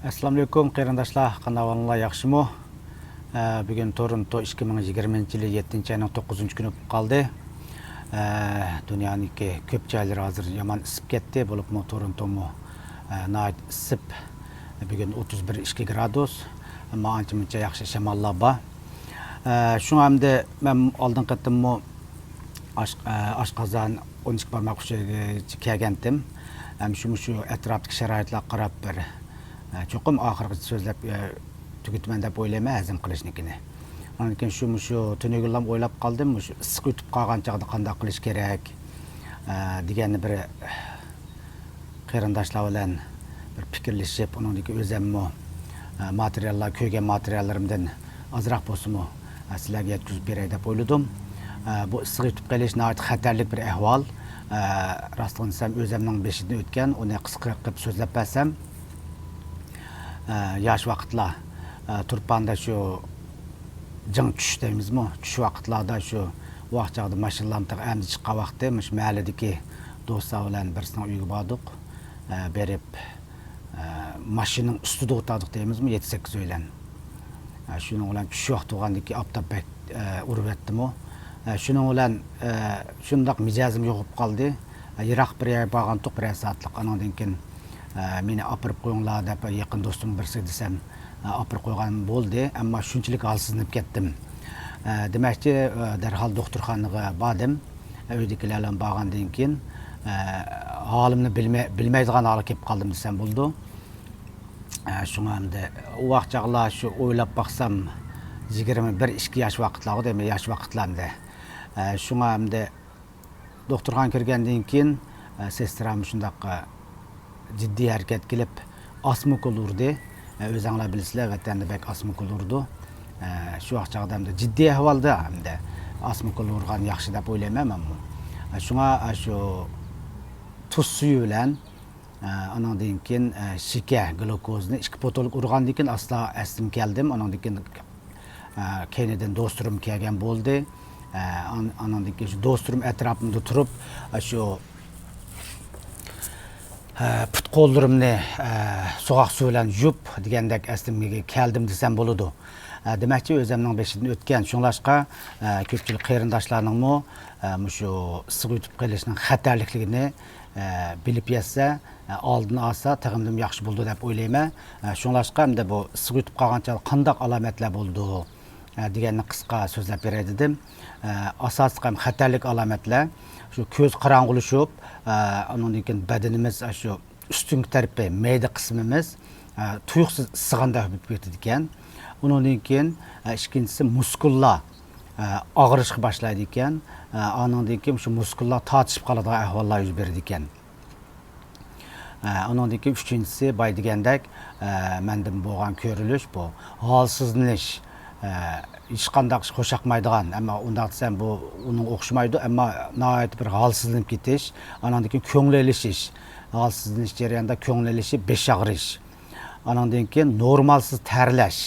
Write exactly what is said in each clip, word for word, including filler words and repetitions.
ئەسسالامۇئەلەيكۇم قېرىنداشلار، قانداق ئەھۋالىڭلار، ياخشىمۇ؟ ئە، بۈگۈن تورونتو ئىككى مىڭ يىگىرمىنچى يىلى يەتتىنچى ئاينىڭ توققۇزىنچى كۈنى بولۇپ قالدى. ئە، دۇنيانىڭكى كۆپ جايلىرى ھازىر يامان ئىسسىپ كەتتى، بولۇپمۇ تورونتومۇ، ئە، ناھايىتى ئىسسىپ. بۈگۈن ئوتتۇز بىر ئىككى گرادۇس، ئەمما ئانچە-مۇنچە ياخشى شاماللار بار. ئە، شۇڭا ئەمدى مەن ئالدىنقى قېتىممۇ ئاش-، ئە، ئاشقازان، ئون ئىككى بارماق ئۇچىغىچە كەلگەنتىم. ھەم شۇ، مۇشۇ ئەتراپتىكى شارائىتلارغا قاراپ بىر، ئە، چوقۇم ئاخىرغىچە سۆزلەپ، ئە، تۈگىتىمەن دەپ ئويلايمەن ھەزىم قىلىشنىڭكىنى. ئاندىن كېيىن شۇ، مۇشۇ تۈنۈگۈنلەم ئويلاپ قالدىم، مۇشۇ ئىسسىق ئۆتۈپ قالغان چاغدا قانداق قىلىش كېرەك، ئە، دېگەننى بىر قېرىنداشلار بىلەن بىر پىكىرلىشىپ، ئۇنىڭدىكى ئۆزەممۇ، ئە، ماتېرىياللار، كۆرگەن ماتېرىياللىرىمدىن ئازراق بولسىمۇ، ئە، سىلەرگە يەتكۈزۈپ بېرەي دەپ ئويلىدىم. ئە، بۇ ئىسسىق يۇتۇپ قېلىش ناھايىتى خەتەرلىك بىر ئەھۋال. ئە، راستىنى دېسەم، ئۆزەمنىڭ بېشىدىن ئۆتكەن، ئۇنى قىسقا قىلىپ سۆزلەپ بەرسەم، ئە، ياش ۋاقىتلار، ئە، تۇرپاندا شۇ جىڭ چۈش دەيمىزمۇ؟ چۈش ۋاقىتلاردا شۇ ۋاق چاغدا ماشىنىلارمۇ تېخى ئەمدى چىققان ۋاقتى، مۇشۇ مەھەللىدىكى دوستلار بىلەن بىرسىنىڭ ئۆيىگە باردۇق. ئە، بېرىپ، ئە، ماشىنىنىڭ ئۈستىدە ئولتۇردۇق دەيمىزمۇ، يەتتە-سەككىز ئۆيلەن. ئە، شۇنىڭ بىلەن چۈش ۋاقتى بولغاندىكىن ئاپتاپ بەك، ئە، ئۇرۇۋەتتىمۇ. ئە، شۇنىڭ بىلەن، ئە، شۇنداق مىجەزىم يوغىنىپ قالدى. ئە، يىراق بىر يەرگە بارغانتۇق، بىرەر سائەتلىك. ئانىڭدىن كېيىن، ئە، مېنى ئاپىرىپ قويۇڭلار دەپ يېقىن دوستۇمنىڭ بىرسىگە دېسەم، ئاپىرىپ قويغان بولدى، ئەمما شۇنچىلىك ھالسىزلىنىپ كەتتىم. ئە، دېمەكچى، ئە، دەرھال دوختۇرخانىغا باردىم. ئە، ئۆيدىكىلەر بىلەن بارغاندىن كېيىن، ئە، ھالىمنى بىلمەي-، بىلمەيدىغان ھالغا كېلىپ قالدىم دېسەم بولىدۇ. ئە، شۇڭا ئەمدى ئۇ ۋاق چاغلار شۇ ئويلاپ باقسام، يىگىرمە بىر، ئىككى ياش ۋاقىتلارغۇ دەيمەن، ياش ۋاقىتلار ئەمدى. ئە، شۇڭا ئەمدى دوختۇرخانىغا كىرگەندىن كېيىن، ئە، سېسترا مۇشۇنداق، ئە، جىددىي ھەرىكەت قىلىپ، ئاسما ئوكۇل ئۇردى. ئە، ئۆزەڭلار بىلىسىلەر، ۋەتەندە بەك ئاسما ئوكۇل ئۇرىدۇ. ئە، شۇ ۋاق چاغدا ئەمدى جىددىي ئەھۋالدا ئەمدى ئاسما ئوكۇل ئۇرغان ياخشى دەپ ئويلايمەن مەنمۇ. ئە، شۇڭا، ئە، شۇ تۇز سۈيى بىلەن، ئە، ئانىڭدىن كېيىن، ئە، شېكەر، گلۇكوزنى ئىككى پوتۇلكا ئۇرغاندىن كېيىن ئاستا ئەسلىمگە كەلدىم. ئانىڭدىن كېيىن ئە، كەينىدىن دوستۇرۇم كەلگەن بولدى. ئە، ئان-، ئانىڭدىن كېيىن شۇ دوستۇرۇم ئەتراپىمدا تۇرۇپ، ئە، شۇ، ئە، پۇت قوللىرىمنى، ئە، سوغۇق سۇ بىلەن يۇيۇپ دېگەندەك ئەسلىمگە كەلدىم دېسەم بولىدۇ. ئە، دېمەكچى، ئۆزەمنىڭ بېشىدىن ئۆتكەن، شۇڭلاشقا، ئە، كۆپچىلىك قېرىنداشلارنىڭمۇ، ئە، مۇشۇ ئىسسىق يۇتۇپ قېلىشنىڭ خەتەرلىكلىكىنى، ئە، بىلىپ يەتسە، ئە، ئالدىنى ئالسا، تېخىمۇ ياخشى بولىدۇ دەپ ئويلايمەن. ئە، شۇڭلاشقا ئەمدى بۇ ئىسسىق يۇتۇپ قالغان چاغدا قانداق ئالامەتلەر بولىدۇ؟ ئە، دېگەننى قىسقا سۆزلەپ بېرەي دېدىم. ئە، ئاساسلىق ھەم خەتەرلىك ئالامەتلەر شۇ كۆز قاراڭغۇلىشىپ، ئە، ئۇنىڭدىن كېيىن بەدىنىمىز، ئە، شۇ ئۈستۈنكى تەرىپى، مەيدە قىسمىمىز، ئە، تۇيۇقسىز ئىسسىغاندەك بولۇپ كېتىدىكەن. ئۇنىڭدىن كېيىن، ئە، ئىككىنچىسى مۇسكۇللار، ئە، ئاغرىشقا باشلايدىكەن. ئە، ئانىڭدىن كېيىن شۇ مۇسكۇللار تارتىشىپ قالىدىغان ئەھۋاللار يۈز بېرىدىكەن. ئە، ئۇنىڭدىن كېيىن ئۈچىنچىسى، بايا دېگەندەك، ئە، مەندىن بولغان كۆرۈلۈش بۇ ھالسىزلىنىش، ئە، ھېچقانداق ئىش خۇشياقمايدىغان، ئەمما ئۇنداق دېسەم، بۇ ئۇنىڭغا ئوخشىمايدۇ، ئەمما ناھايىتى بىر ھالسىزلىنىپ كېتىش، ئانىڭدىن كېيىن كۆڭۈل ئېلىشىش، ھالسىزلىنىش جەريانىدا كۆڭۈل ئېلىشىپ، بېش ئاغرىش، ئانىڭدىن كېيىن نورمالسىز تەرلەش.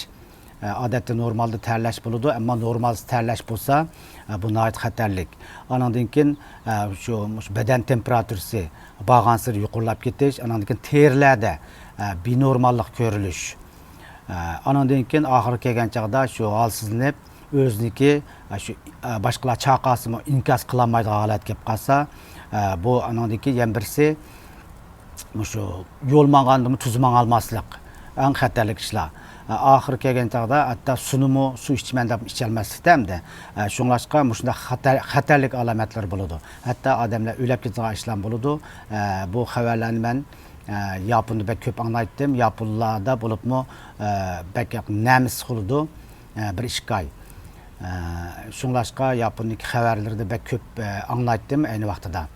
ئە، ئادەتتە نورمالدا تەرلەش بولىدۇ، ئەمما نورمالسىز تەرلەش بولسا، ئە، بۇ ناھايىتى خەتەرلىك. ئانىڭدىن كېيىن، ئە، شۇ، مۇشۇ بەدەن تېمپېراتۇرىسى بارغانسېرى يۇقىرىلاپ كېتىش، ئانىڭدىن كېيىن تېرىلەردە، ئە، بىنورماللىق كۆرۈلۈش. ئە، ئانىڭدىن كېيىن ئاخىرى كەلگەن چاغدا شۇ ھالسىزلىنىپ، ئۆزىنىكى، ئە، شۇ، ئە، باشقىلار چاقىرسىمۇ ئىنكاس قىلالمايدىغان ھالەتكە كېلىپ قالسا، ئە، بۇ ئانىڭدىن كېيىن يەنە بىرسى، مۇشۇ يول ماڭغاندىمۇ تۈز ماڭالماسلىق ئەڭ خەتەرلىك ئىشلار. ئاخىرى كەلگەن چاغدا ھەتتا سۇنىمۇ، سۇ ئىچىمەن دەپ ئىچەلمەسلىكتە ئەمدى. شۇڭلاشقا مۇشۇنداق خەتەر-، خەتەرلىك ئالامەتلەر بولىدۇ. ھەتتا ئادەملەر ئۆلۈپ كېتىدىغان ئىشلار بولىدۇ. بۇ خەۋەرلەرنى مەن ياپوندا بەك كۆپ ئاڭلايتتىم. ياپونلاردا بولۇپمۇ بەك نەمىس قىلىدۇ. ئە، بىر ئىككى ئاي. ئە، شۇڭلاشقا ياپوندىكى خەۋەرلىرىدە بەك كۆپ، ئە، ئاڭلايتتىم ئەينى ۋاقتىدا.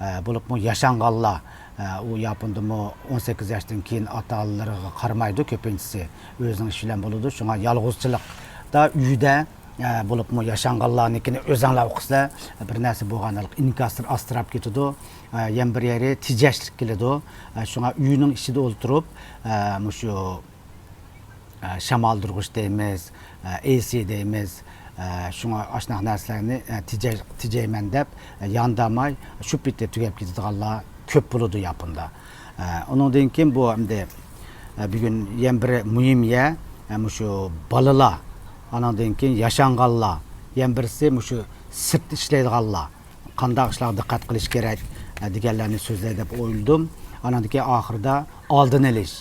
ئە، بولۇپمۇ ياشانغانلار، ئە، ئۇ ياپوندىمۇ ئون سەككىز ياشتىن كېيىن ئاتا-ئانىلىرىغا قارىمايدۇ كۆپىنچىسى. ئۆزىنىڭ ئىشى بىلەن بولىدۇ. شۇڭا يالغۇزچىلىقتا ئۆيدە، ئە، بولۇپمۇ ياشانغانلارنىڭكىنى ئۆزەڭلار ئوقۇسىلەر، بىر نەرسە بولغاندا ئىنكاسلىرى ئاستىراپ كېتىدۇ. ئە، يەنە بىر يېرى تېجەشلىك كېلىدۇ. ئە، شۇڭا ئۆينىڭ ئىچىدە ئولتۇرۇپ، ئە، مۇشۇ ئە، شامالدۇرغۇچ دەيمىز، ئە، ئېسى دەيمىز. ئە، شۇڭا ئاشۇنداق نەرسىلەرنى، ئە، تېجەي-، تېجەيمەن دەپ، ئە، يانداماي شۇ پېتى تۈگەپ كېتىدىغانلار كۆپ بولىدۇ ياپوندا. ئە، ئۇنىڭدىن كېيىن بۇ ئەمدى بۈگۈن يەنە بىر مۇھىم يەر، مۇشۇ بالىلار، ئانىڭدىن كېيىن ياشانغانلار، يەنە بىرسى مۇشۇ سىرتتا ئىشلەيدىغانلار قانداق ئىشلارغا دىققەت قىلىش كېرەك دېگەنلەرنى سۆزلەي دەپ ئويلىدىم. ئانىڭدىن كېيىن ئاخىرىدا ئالدىنى ئېلىش.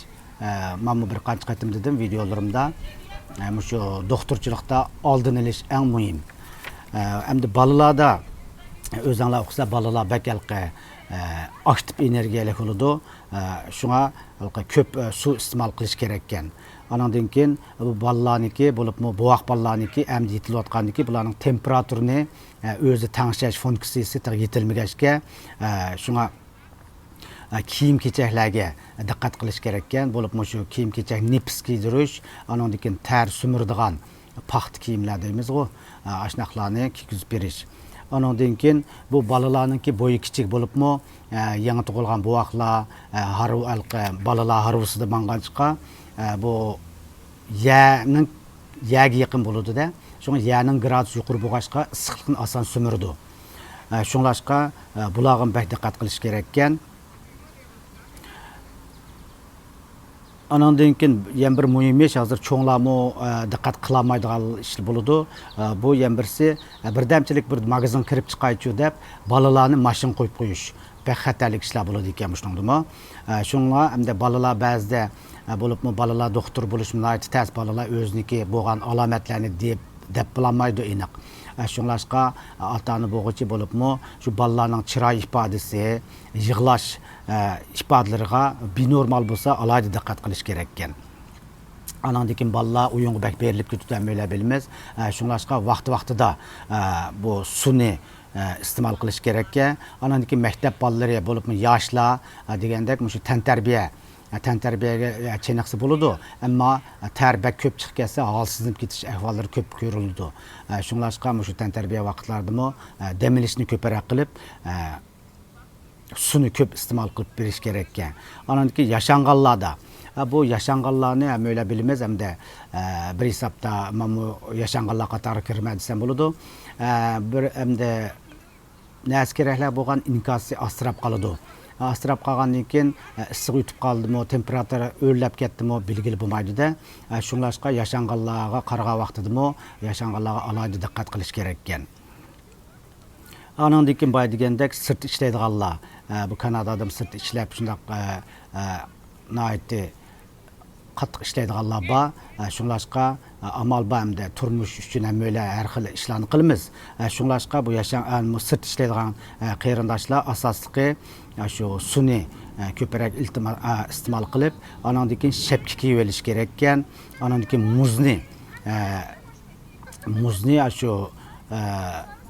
مەنمۇ بىر قانچە قېتىم دېدىم ۋىدېئولىرىمدا، مۇشۇ دوختۇرچىلىقتا ئالدىنى ئېلىش ئەڭ مۇھىم. ئەمدى بالىلاردا، ئۆزۈڭلار ئوقۇسا، بالىلار بەك ھېلىقى ئاكتىپ ئېنېرگىيەلىك بولىدۇ. شۇڭا ھېلىقى كۆپ سۇ ئىستېمال قىلىش كېرەككەن. ئانىڭدىن كېيىن بۇ بالىلارنىڭكى، بولۇپمۇ بوۋاق بالىلارنىڭكى ئەمدى يېتىلىۋاتقاندىكى، بۇلارنىڭ تېمپېراتۇرىنى ئۆزى تەڭشەش فۇنكسىيىسى تېخى يېتىلمىگەچكە، شۇڭا كىيىم-كېچەكلەرگە دىققەت قىلىش كېرەككەن. بولۇپمۇ شۇ كىيىم-كېچەك، نېپىز كىيدۈرۈش، ئانىڭدىن كېيىن تەر سۈمۈرىدىغان پاختا كىيىملەر دەيمىزغۇ، ئاشۇنداقلارنى كىيگۈزۈپ بېرىش. ئانىڭدىن كېيىن بۇ بالىلارنىڭكى بويى كىچىك بولۇپمۇ، يېڭى تۇغۇلغان بوۋاقلار، ھارۋا، بالىلار ھارۋىسىدا ماڭغانچىقا، بۇ يەرنىڭ، يەرگە يېقىن بولىدۇ-دە. شۇڭا يەرنىڭ گرادۇسى يۇقىرى بولغاچقا، ئىسسىقلىقنى ئاسان سۈمۈرىدۇ. شۇڭلاشقا، بۇلارغا بەك دىققەت قىلىش كېرەككەن. ئانىڭدىن كېيىن يەنە بىر مۇھىم ئىش، ھازىر چوڭلارمۇ دىققەت قىلالمايدىغان ئىش بولىدۇ. بۇ يەنە بىرسى، بىردەمچىلىك بىر ماگازىنغا كىرىپ چىقايچۇ دەپ، بالىلارنى ماشىنىغا قويۇپ قويۇش. بەك خەتەرلىك ئىشلار بولىدىكەن مۇشۇنىڭدىمۇ. شۇڭا ئەمدى بالىلار بەزىدە، بولۇپمۇ بالىلار دوختۇر بولۇشمۇ ناھايىتى تەس، بالىلار ئۆزىنىڭكى بولغان ئالامەتلەرنى دەپ، دەپ بولالمايدۇ ئېنىق. شۇڭلاشقا ئاتا-ئانا بولغۇچى بولۇپمۇ شۇ بالىلارنىڭ چىراي ئىپادىسى، يىغلاش ئىپادىلىرىغا بىنورمال بولسا، ئالاھىدە دىققەت قىلىش كېرەككەن. ئانىڭدىن كېيىن بالىلار ئويۇنغا بەك بېرىلىپ كېتىدۇ، ھەممەيلەن بىلىمىز. شۇڭلاشقا ۋاقتى-ۋاقتىدا بۇ سۇنى ئىستېمال قىلىش كېرەككەن. ئانىڭدىن كېيىن مەكتەپ بالىلىرى بولۇپمۇ ياشلار، دېگەندەك مۇشۇ تەنتەربىيە، تەنتەربىيەگە چېنىقسا بولىدۇ، ئەمما تەر بەك كۆپ چىقىپ كەتسە، ھالسىزلىنىپ كېتىش ئەھۋاللىرى كۆپ كۆرۈلىدۇ. شۇڭلاشقا مۇشۇ تەنتەربىيە ۋاقىتلاردىمۇ دەم ئېلىشنى كۆپرەك قىلىپ، سۇنى كۆپ ئىستېمال قىلىپ بېرىش كېرەككەن. ئانىڭدىن كېيىن ياشانغانلاردا، ھە، بۇ ياشانغانلارنى ھەممەيلەن بىلىمىز، ھەمدە، ئە، بىر ھېسابتا مانا بۇ ياشانغانلار قاتارىغا كىرىمەن دېسەم بولىدۇ. ئە، بىر ھەمدە نەرسە كېرەكلەر بولغان ئىنكاسى ئاستىراپ قالىدۇ. ئاستىراپ قالغاندىن كېيىن، ئە، ئىسسىق ئۆتۈپ قالدىمۇ، تېمپېراتۇرا ئۆرلەپ كەتتىمۇ، بىلگىلى بولمايدۇ-دە. ئە، شۇڭلاشقا ياشانغانلارغا قارىغان ۋاقتىدىمۇ، ياشانغانلارغا ئالاھىدە دىققەت قىلىش كېرەككەن. ئانىڭدىن كېيىن بايا دېگەندەك سىرتتا ئىشلەيدىغانلار، ئە، بۇ كانادادىمۇ سىرتتا ئىشلەپ شۇنداق، ئە، ئە، ناھايىتى قاتتىق ئىشلەيدىغانلار بار. ئە، شۇڭلاشقا، ئە، ئامال بار ئەمدى تۇرمۇش ئۈچۈن ھەممەيلەن ھەر خىل ئىشلارنى قىلىمىز. ئە، شۇڭلاشقا بۇ ياشا-، ئە، بۇ سىرتتا ئىشلەيدىغان، ئە، قېرىنداشلار ئاساسلىقى، ئە، شۇ سۇنى، ئە، كۆپرەك ئىلتىما-، ئە، ئىستېمال قىلىپ، ئانىڭدىن كېيىن شەپكە كىيىۋېلىش كېرەككەن. ئانىڭدىن كېيىن مۇزنى، ئە، مۇزنى ئاشۇ، ئە،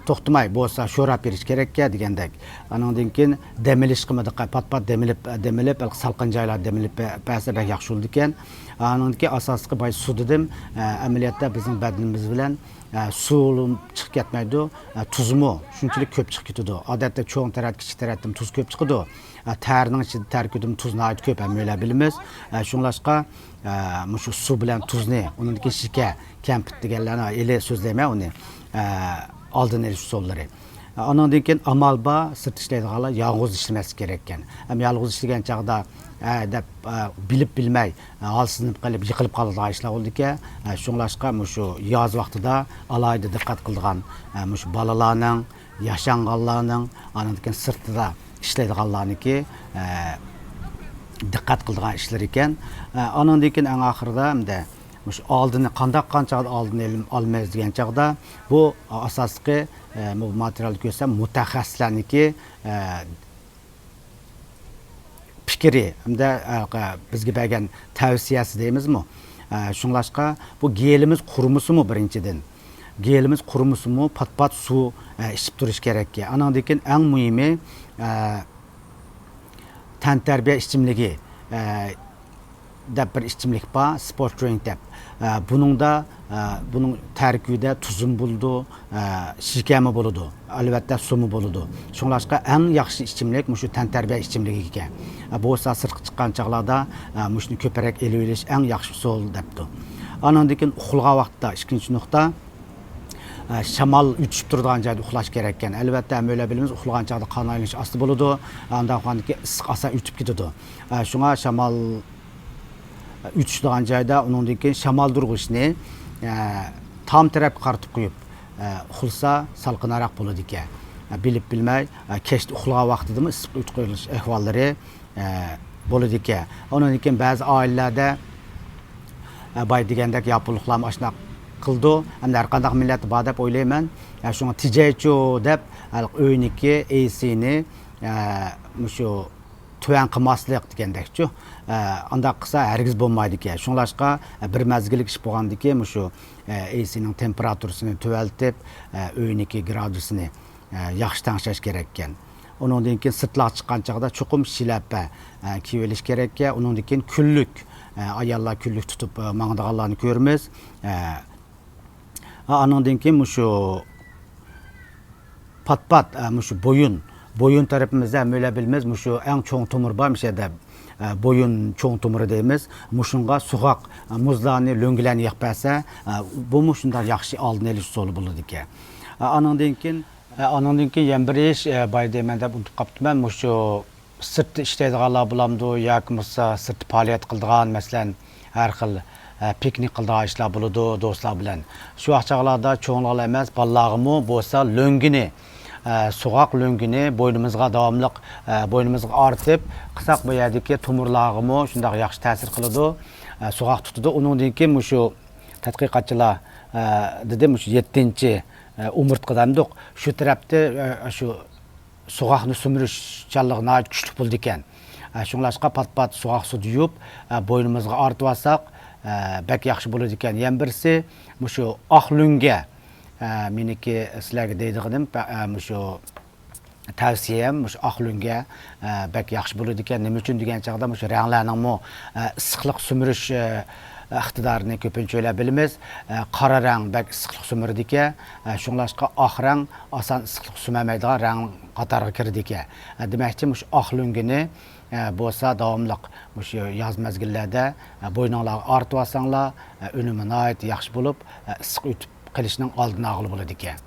توختىماي بولسا شوراپ بېرىش كېرەككەن دېگەندەك. ئانىڭدىن كېيىن دەم ئېلىشقىمۇ دىققەت، پات-پات دەم ئېلىپ، دەم ئېلىپ، سالقىن جايلاردا دەم ئېلىپ بەرسە بەك ياخشى بولىدىكەن. ئانىڭدىن كېيىن ئاساسلىقى بايا سۇ دېدىم. ئە، ئەمەلىيەتتە بىزنىڭ بەدىنىمىز بىلەن، ئە، سۇ چىقىپ كەتمەيدۇ. ئە، تۇزمۇ شۇنچىلىك كۆپ چىقىپ كېتىدۇ. ئادەتتە چوڭ تەرەت، كىچىك تەرەتتىن تۇز كۆپ چىقىدۇ. ئە، تەرنىڭ ئىچىدە، تەركىبىدىمۇ تۇز ناھايىتى كۆپ، ھەممەيلەن بىلىمىز. ئە، شۇڭلاشقا، ئە، مۇشۇ سۇ بىلەن تۇزنى، ئۇنىڭدىن كېيىن شېكەر، كەمپۈت دېگەنلەرنى ئېلى سۆزلەيمەن ئۇنى، ئە، ئالدىنى ئېلىش ئۇسۇللىرى. ئە، ئانىڭدىن كېيىن ئامال بار، سىرتتا ئىشلەيدىغانلار يالغۇز ئىشلىمەسلىك كېرەككەن. ئەمما يالغۇز ئىشلىگەن چاغدا، ئە، دەپ، ئە، بىلىپ بىلمەي، ئە، ھالسىزلىنىپ قېلىپ يىقىلىپ قالىدىغان ئىشلار بولىدىكەن. ئە، شۇڭلاشقا مۇشۇ ياز ۋاقتىدا ئالاھىدە دىققەت قىلىدىغان، ئە، مۇشۇ بالىلارنىڭ، ياشانغانلارنىڭ، ئانىڭدىن كېيىن سىرتىدا ئىشلەيدىغانلارنىڭكى، ئە، دىققەت قىلىدىغان ئىشلىرى ئىكەن. ئە، ئانىڭدىن كېيىن ئەڭ ئاخىرىدا ئەمدى مۇشۇ ئالدىنى قانداق قانچە ئالدىنى ئېلىم-، ئالىمىز دېگەن چاغدا، بۇ ئاساسلىقى، ئە، بۇ ماتېرىيالدا كۆرسەم مۇتەخەسسىسلەرنىڭكى، ئە، پىكرى ھەمدە، ئە، بىزگە بەرگەن تەۋسىيەسى دەيمىزمۇ؟ ئە، شۇڭلاشقا بۇ گېلىمىز قۇرۇمىسىمۇ بىرىنچىدىن، گېلىمىز قۇرۇمىسىمۇ پات-پات سۇ، ئە، ئىچىپ تۇرۇش كېرەككەن. ئانىڭدىن كېيىن ئەڭ مۇھىمى، ئە، تەنتەربىيە ئىچىملىكى، ئە، دەپ بىر ئىچىملىك بار، سپورت درىنك دەپ. ئە، بۇنىڭدا، ئە، بۇنىڭ تەركىبىدە تۇزمۇ بولىدۇ، ئە، شېكەرمۇ بولىدۇ، ئەلۋەتتە سۇمۇ بولىدۇ. شۇڭلاشقا ئەڭ ياخشى ئىچىملىك مۇشۇ تەنتەربىيە ئىچىملىكى ئىكەن. ئە، بولسا سىرتقا چىققان چاغلاردا، ئە، مۇشۇنى كۆپرەك ئېلىۋېلىش ئەڭ ياخشى ئۇسۇل دەپتۇ. ئانىڭدىن كېيىن ئۇخلىغان ۋاقىتتا ئىككىنچى نۇقتا، ئە، شامال ئۆتۈشۈپ تۇرىدىغان جايدا ئۇخلاش كېرەككەن. ئەلۋەتتە، ھەممەيلەن بىلىمىز، ئۇخلىغان چاغدا قان ئايلىنىش ئاستا بولىدۇ، ئاندىن كېيىن ئىسسىق ئاسان ئۆتۈپ كېتىدۇ. ئە، شۇڭا شامال ئۆتۈشىدىغان جايدا ئۇنىڭدىن كېيىن شامالدۇرغۇچنى، ئە، تام تەرەپكە قارىتىپ قويۇپ، ئە، ئۇخلىسا سالقىنراق بولىدىكەن. ئە، بىلىپ بىلمەي، ئە، كەچتە ئۇخلىغان ۋاقتىدىمۇ ئىسسىق ئۆتۈپ قېلىش ئەھۋاللىرى، ئە، بولىدىكەن. ئۇنىڭدىن كېيىن بەزى ئائىلىلەردە، ئە، باي دېگەندەك ياپونلۇقلارمۇ ئاشۇنداق قىلىدۇ. ئەمدى ھەر قانداق مىللەتتە بار دەپ ئويلايمەن. ئە، شۇڭا تېجەيچۇ دەپ، ئە، ئۆينىكى ئېسىنى، ئە، مۇشۇ تۆۋەن قىلماسلىق دېگەندەكچۇ. ئە، ئانداق قىلسا ھەرگىز بولمايدىكەن. شۇڭلاشقا، ئە، بىر مەزگىللىك ئىش بولغاندىكىن مۇشۇ، ئە، ئېسىنىڭ تېمپېراتۇرىسىنى تۆۋەنلىتىپ، ئە، ئۆينىكى گرادۇسىنى، ئە، ياخشى تەڭشەش كېرەككەن. ئۇنىڭدىن كېيىن سىرتلاپ چىققان چاغدا چوقۇم شىلەپە، ئە، كىيىۋېلىش كېرەككەن. ئۇنىڭدىن كېيىن كۈنلۈك، ئە، ئاياللار كۈنلۈك تۇتۇپ، ئە، ماڭىدىغانلارنى كۆرىمىز. ئە، ئانىڭدىن كېيىن مۇشۇ پات-پات، ئە، مۇشۇ بويۇن، بويۇن تەرىپىمىزدە ھەممەيلەن بىلىمىز، مۇشۇ ئەڭ چوڭ تومۇر بار، مۇشۇ يەردە، ئە، بويۇن چوڭ تومۇرى دەيمىز. مۇشۇنىڭغا سوغۇق، ئە، مۇزلارنى، لۆڭگىلەرنى يېغىپ بەرسە، ئە، بۇمۇ شۇنداق ياخشى ئالدىنى ئېلىش ئۇسۇلى بولىدىكەن. ئە، ئانىڭدىن كېيىن، ئە، ئانىڭدىن كېيىن يەنە بىر ئىش، ئە، باي دەيمەن دەپ ئۇنتۇپ قاپتىمەن، مۇشۇ سىرتتا ئىشلەيدىغانلار بولامدۇ ياكى بولمىسا سىرتتا پائالىيەت قىلىدىغان، مەسىلەن، ھەر خىل، ئە، پىكنىك قىلىدىغان ئىشلار بولىدۇ دوستلار بىلەن. شۇ چاغلاردا چوڭلارلا ئەمەس، بالىلارغىمۇ بولسا لۆڭگىنى، ئە، سوغۇق لۆڭگىنى بوينىمىزغا داۋاملىق، ئە، بوينىمىزغا ئارتىپ قىلساق، بۇ يەردىكى تومۇرلارغىمۇ شۇنداق ياخشى تەسىر قىلىدۇ، ئە، سوغۇق تۇتىدۇ. ئۇنىڭدىن كېيىن مۇشۇ تەتقىقاتچىلار، ئە، دېدى، مۇشۇ يەتتىنچى، ئە، ئومۇرتقا دەمدۇق، شۇ تەرەپتە، ئە، شۇ سوغۇقنى سۈمۈرۈشچانلىقى ناھايىتى كۈچلۈك بولىدىكەن. ئە، شۇڭلاشقا پات-پات سوغۇق سۇدا يۇيۇپ، ئە، بوينىمىزغا ئارتىۋالساق، ئە، بەك ياخشى بولىدىكەن. يەنە بىرسى، مۇشۇ ئاق لۆڭگە، ئە، مېنىڭكى سىلەرگە دەيدىغىنىم، ئە، مۇشۇ تەۋسىيەم، مۇشۇ ئاق لۆڭگە، ئە، بەك ياخشى بولىدىكەن. نېمە ئۈچۈن دېگەن چاغدا، مۇشۇ رەڭلەرنىڭمۇ، ئە، ئىسسىقلىق سۈمۈرۈش، ئە، ئىقتىدارىنى كۆپىنچە بىلىمىز. ئە، قارا رەڭ بەك ئىسسىقلىق سۈمۈرىدىكەن. ئە، شۇڭلاشقا ئاق رەڭ ئاسان ئىسسىقلىق سۈمەلمەيدىغان رەڭ قاتارىغا كىرىدىكەن. ئە، دېمەكچى، مۇشۇ ئاق لۆڭگىنى، ئە، بولسا داۋاملىق مۇشۇ ياز مەزگىللەردە، ئە، بوينۇڭلارغا ئارتىۋالساڭلار، ئە، ئۈنۈمى ناھايىتى ياخشى بولۇپ، ئە، ئىسسىق ئۆتۈپ قېلىشنىڭ ئالدىنى ئالغىلى بولىدىكەن.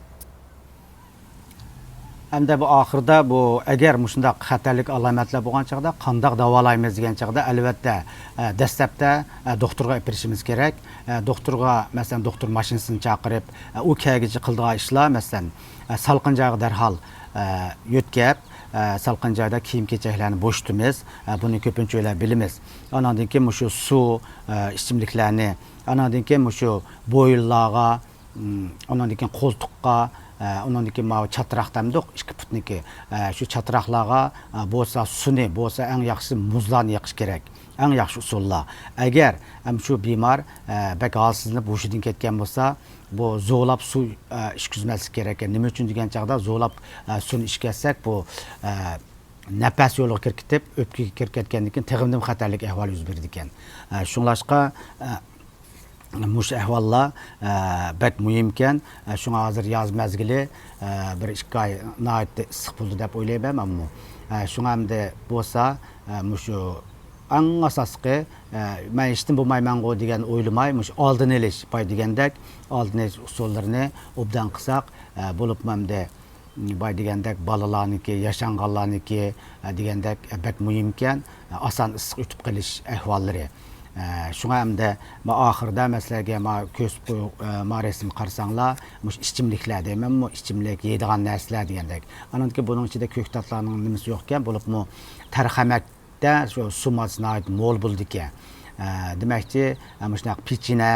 ئەمدى بۇ ئاخىرىدا بۇ، ئەگەر مۇشۇنداق خەتەرلىك ئالامەتلەر بولغان چاغدا قانداق داۋالايمىز دېگەن چاغدا، ئەلۋەتتە، ئە، دەسلەپتە، ئە، دوختۇرغا ئېپىرىشىمىز كېرەك. ئە، دوختۇرغا، مەسىلەن، دوختۇر ماشىنىسىنى چاقىرىپ، ئە، ئۇ كەلگۈچە قىلىدىغان ئىشلار، مەسىلەن، ئە، سالقىن جايغا دەرھال، ئە، يۆتكەپ، ئە، سالقىن جايدا كىيىم-كېچەكلەرنى بوشىتىمىز. ئە، بۇنى كۆپىنچە بىلىمىز. ئانىڭدىن كېيىن مۇشۇ سۇ، ئە، ئىچىملىكلەرنى، ئانىڭدىن كېيىن مۇشۇ بويۇنلارغا، ئىم، ئۇنىڭدىن كېيىن قولتۇققا، ئە، ئۇنىڭدىن كېيىن ماۋۇ چاتراق دەمدۇق، ئىككى پۇتنىكى، ئە، شۇ چاتراقلارغا، ئە، بولسا سۇنى، بولسا ئەڭ ياخشىسى مۇزلارنى يېقىش كېرەك. ئەڭ ياخشى ئۇسۇللار. ئەگەر، ئەم، شۇ بىمار، ئە، بەك ھالسىزلىنىپ ھوشىدىن كەتكەن بولسا، بۇ زورلاپ سۇ، ئە، ئىچكۈزمەسلىك كېرەك. نېمە ئۈچۈن دېگەن چاغدا زورلاپ، ئە، سۇنى ئىچكەزسەك، بۇ، ئە، نەپەس يولىغا كىرىپ كېتىپ، ئۆپكىگە كىرىپ كەتكەندىن كېيىن تېخىمۇ خەتەرلىك ئەھۋال يۈز بېرىدىكەن. ئە، شۇڭلاشقا، ئە، مۇشۇ ئەھۋاللار، ئە، بەك مۇھىمكەن. ئە، شۇڭا ھازىر ياز مەزگىلى، ئە، بىر ئىككى ئاي ناھايىتى ئىسسىق بولىدۇ دەپ ئويلايمەن مەنمۇ. ئە، شۇڭا ئەمدى بولسا، ئە، مۇشۇ ئەڭ ئاساسلىقى، ئە، مەن ھېچنېمە بولمايمەنغۇ دېگەن ئويلىماي، مۇشۇ ئالدىنى ئېلىش، باي دېگەندەك، ئالدىنى ئېلىش ئۇسۇللىرىنى ئوبدان قىلساق، ئە، بولۇپمۇ ئەمدى باي دېگەندەك بالىلارنىڭكى، ياشانغانلارنىڭكى، ئە، دېگەندەك، ئە، بەك مۇھىمكەن، ئە، ئاسان ئىسسىق ئۆتۈپ قېلىش ئەھۋاللىرى. ئە، شۇڭا ئەمدى ما ئاخىرىدا مەن سىلەرگە ما كۆرسىتىپ قوي-، ئە، ما رەسىمگە قارىساڭلار، مۇشۇ ئىچىملىكلەر دەيمەنمۇ، ئىچىملىك، يەيدىغان نەرسىلەر دېگەندەك. ئانىڭدىكى بۇنىڭ ئىچىدە كۆكتاتلارنىڭ نېمىسى يوقكەن، بولۇپمۇ تەرخەمەك دە شۇ سۇ ماددىسى ناھايىتى مول بولىدىكەن. ئە، دېمەكچى، ئە، مۇشۇنداق پېچىنە،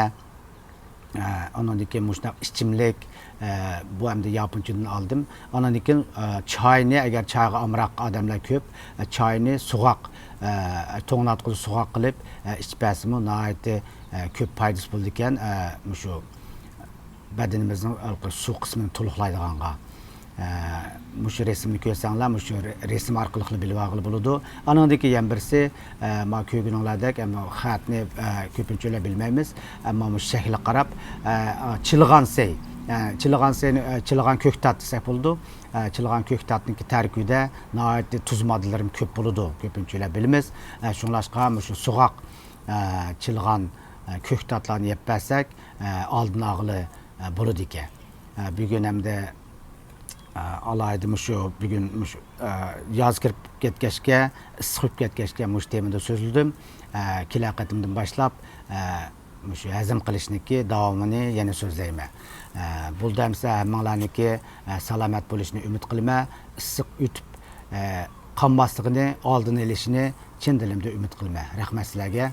ئە، ئانىڭدىن كېيىن مۇشۇنداق ئىچىملىك، ئە، بۇ ئەمدى ياپونچىدىن ئالدىم. ئانىڭدىن كېيىن، ئە، چاينى، ئەگەر چايغا ئامراق ئادەملەر كۆپ، ئە، چاينى سوغۇق، ئە، توڭلاتقۇدا سوغۇق قىلىپ، ئە، ئىچىپ بەرسىمۇ ناھايىتى، ئە، كۆپ پايدىسى بولىدىكەن. ئە، مۇشۇ بەدىنىمىزنىڭ ھېلىقى سۇ قىسمىنى تولۇقلايدىغانغا. ئە، مۇشۇ رەسىمنى كۆرسەڭلار، مۇشۇ رە-، رەسىم ئارقىلىقلا بىلىۋالغىلى بولىدۇ. ئانىڭدىن كېيىن يەنە بىرسى، ئە، ما كۆرگىنىڭلاردەك، ئەمما خەتنى، ئە، كۆپىنچىلەر بىلمەيمىز. ئەمما مۇشۇ شەكلىگە قاراپ، ئە، چىلىغان سەي، ئە، چىلىغان سەينى، ئە، چىلىغان كۆكتات دېسەك بولىدۇ. ئە، چىلىغان كۆكتاتنىڭكى تەركىبىدە ناھايىتى تۇز ماددىلىرىمۇ كۆپ بولىدۇ، كۆپىنچىلەر بىلىمىز. ئە، شۇڭلاشقا مۇشۇ سوغۇق، ئە، چىلىغان، ئە، كۆكتاتلارنى يەپ بەرسەك، ئە، ئالدىنى ئالغىلى، ئە، بولىدىكەن. ئە، بۈگۈن ئەمدى ئالاھىدە مۇشۇ بۈگۈن مۇشۇ ياز كىرىپ كەتكەچكە، ئىسسىق كىرىپ كەتكەچكە مۇشۇ تېمىدا سۆزلىدىم. كېلەر قېتىمدىن باشلاپ مۇشۇ ھەزىم قىلىشنىكى داۋامىنى يەنە سۆزلەيمەن. بولدى ئەمسە ھەممىڭلارنىڭكى سالامەت بولۇشىنى ئۈمىد قىلىمەن. ئىسسىق ئۆتۈپ قانماسلىقىنى ئالدىنى ئېلىشىنى چىن دىلىمدىن ئۈمىد قىلىمەن. رەھمەت سىلەرگە.